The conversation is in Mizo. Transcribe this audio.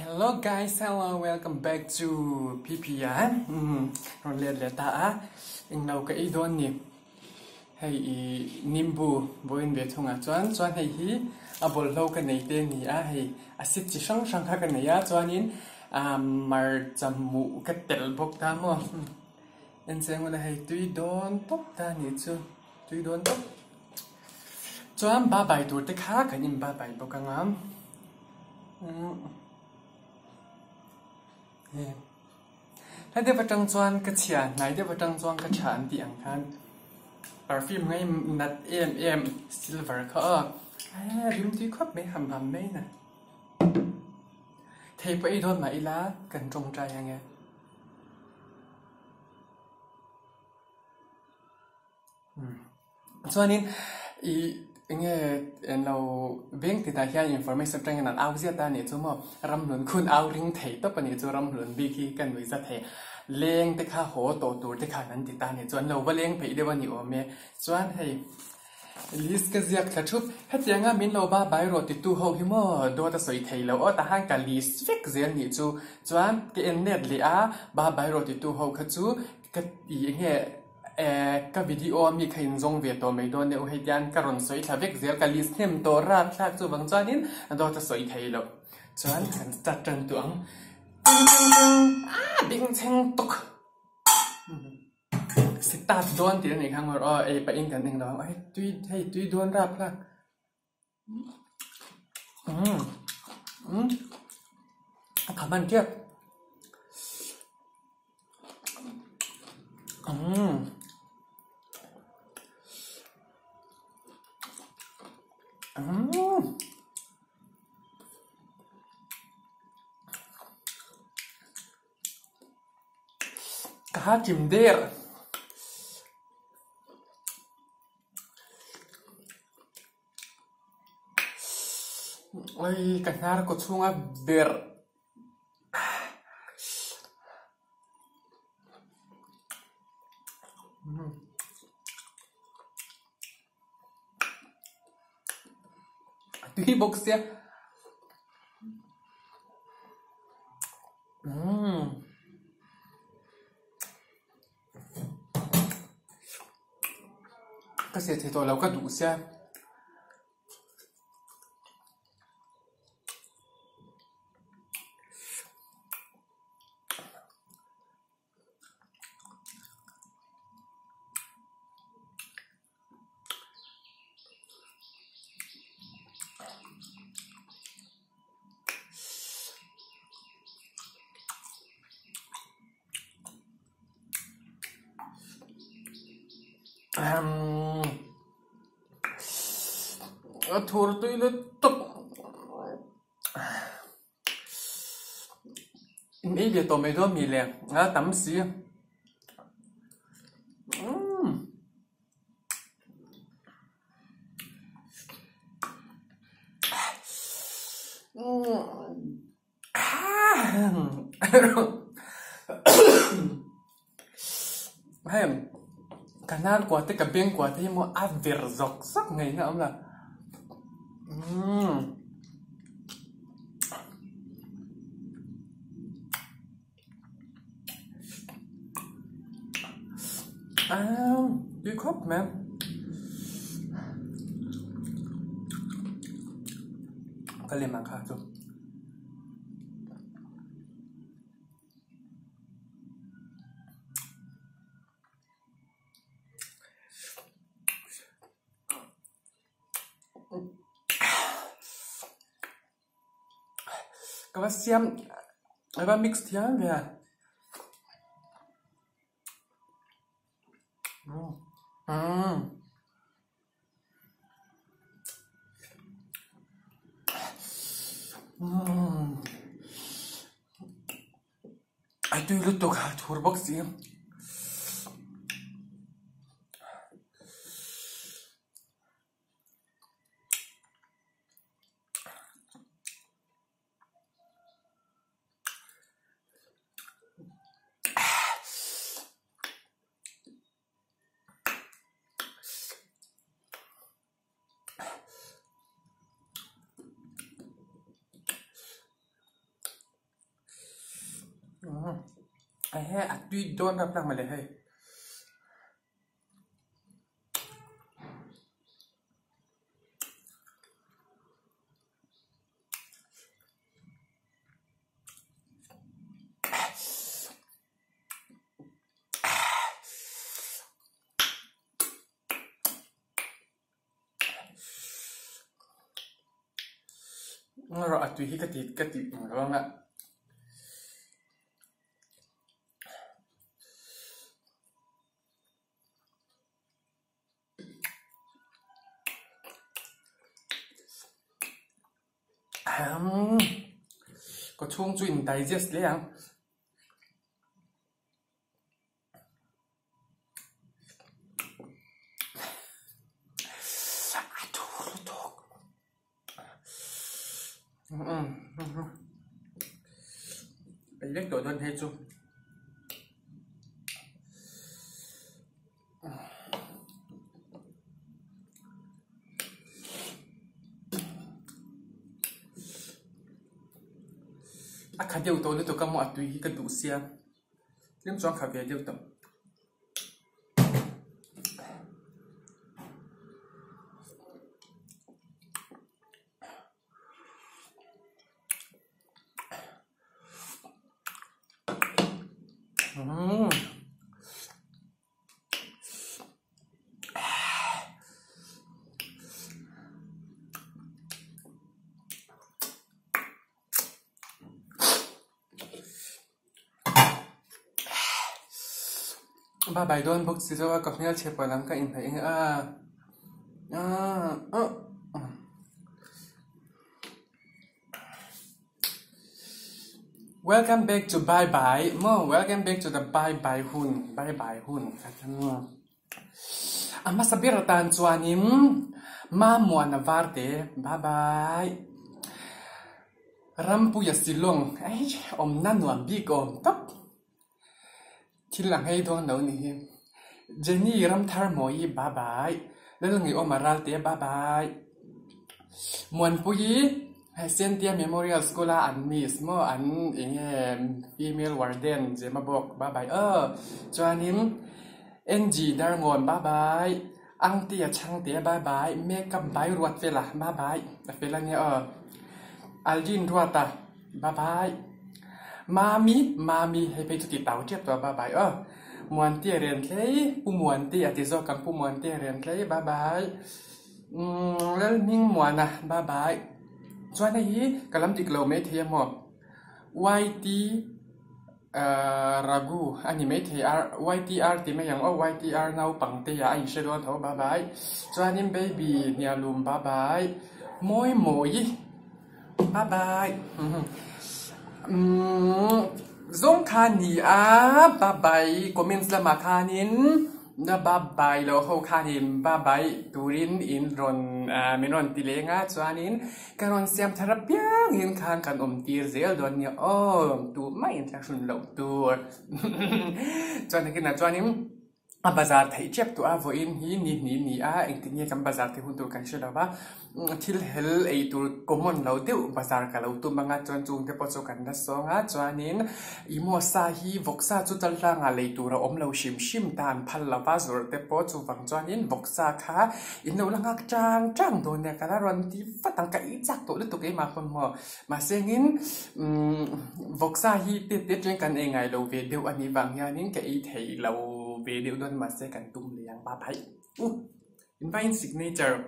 Hello guys, hello, welcome back to PP a rawn let leh ta a, englo ka ei dawn ni, hei i nimbu vawiin ve thungah chuan, chuan hei hi a bawlhlo ka nei te a ni a, hei acid chi hrang hrang kha ka nei a, chuanin hmarcha muh ka telh bawk ta maw, en chiang ula hei tui dawn tawp ta a nih chu, tui dawn tawp. Chuan ba bai tur te kha kan in ba bai bawk ang a. Hlai deuh atang chuan ka chhia hnai deuh atang chuan ka tha an tih ang khan perfume ngai nat em em silver kha aw rim tui khawp mai ham ham mai na. Thei pawh ei dawn mah ila kan tawngtai ang e. Chuanin ih enge englo bank tinah hian information atangin an au ziat a nih chu maw ramhlun khun au ring thei tawp a nih chu ramhlun bik hi ka nuih za thei leng te kha haw tawh tur te khan an ti ta a nih chu an lo va leng peih deuh a ni awm e chuan hei list ka ziak thla thup hetianga min lo ba bai rawh titu ho hi maw dawt a sawi thei lo aw tahan ka list vek zel nih chu chuan ka en let leh a ba bai rawh titu ho kha chu Ka ti enge ka video a mi kha in zawng ve tawh mai dawn deuh hei tian ka rawn sawi thla vek zel ka list hnem tawh rat thlak chu vang chuanin dawt a sawi thei loh chuan kan start tan tawh ang ah bengchheng tuk start dawn tih a nih kha ngawr aw ei pahin kan eng lo ang tui hei tui dawn rap hlak. A tha hman tep. Ka ha chim der. Oi ka hnar kaw chhunga berh a tui bawk sia. Ka seh thei tawh lo ka duh sia. A thur tui lutuk in ei ve tawh mai dawn mi le a tam si umm. Hei ka hnar kua te ka beng kua te hi maw a ver zawk zawk ngei na awm lo umm tui khawp mai ka lem ang kha chu. Ka va siam ka va mix thiam ve a. A tui lutuk a thur bawk si. Ehe a tui dawn rap rap mawle hei. Rawh a tui hi ka ti ka ti ang lo anga. Ka chhung chu in digest hle ang. A thu lutuk. Ei vek tawh dawn hei chu. A kha deuh tawh lutuk a maw a tui hi ka duh sia. Tlem chuan kha ve deuh tawh. Umm. Ba bai dawn bawk si zo a ka hmelchhe pawh lam ka inhnaih ang a ah Welcome back to bye bye maw welcome back to the bye bye hun bye bye hun a hmasa ber atan chuanin Mamuana Varte bye bye Rampuia Shillong ei awmna nuam bik awm tawp thil a nghei dawn lo ni hi Jenny Ramtharmawii bye bye Lalngeiawma Ralte bye bye Muanpuii hei Sentia Memorial School a an miss maw an eng nge female warden Zema bawk bye bye aw chuanin Angie Darngawn bye bye Angtea Chhangtea bye bye Makeup bai ruat vela bye bye a fel ania aw Aldrin Ruata bye bye Mami Mami hei phei chu ti tau tep tawh a bye bye aw Muantea Rentlei Pu Muantea ti zawk ang Pu Muantea Rentlei bye bye Umm Lalhmingmuana bye bye chuan hei hi ka lam dik lo maithei a maw YT Raghu a ni maithei a YTR ti mai ang aw YTR naupang te ah a inhre dawn tho bye bye chuanin baby hnialum bye bye mawi mawi bye bye umm zawng kha ni a bye bye comments lamah khanin Na bye bye lo ho khanin bye bye turin in rawn min rawn ti leng a chuanin ka rawn siam thar apiangin khan kan awm tir zel dawn nia aw tu mai in thlahrun loh tur chuan nakinah chuanin a bazar theih tep tawh a vawiin hi ni hnih ni a engtin nge kan bazar theih hun tur kan hre lo va. Thil hel ei tur common lo deuh bazar ka lo tum anga chuan chung te pawh chu kan la sawng a chuanin ih maw sa hi vawksa chu chaltlangah lei tur a awm lo hrim hrim ta an phal lo va zawrh te pawh chuvang chuanin vawksa kha in lo la nghak chang chang dawn nia ka la rawn ti vat ang ka ei chak tawh lutuk keimah pawn maw mahse engin umm vawksa hi tet te atangin kan ei ngai lo ve deuh a nih vang hianin ka ei thei lo ve deuh dawn mahse kan tum leh ang bye bye u. Invine signature.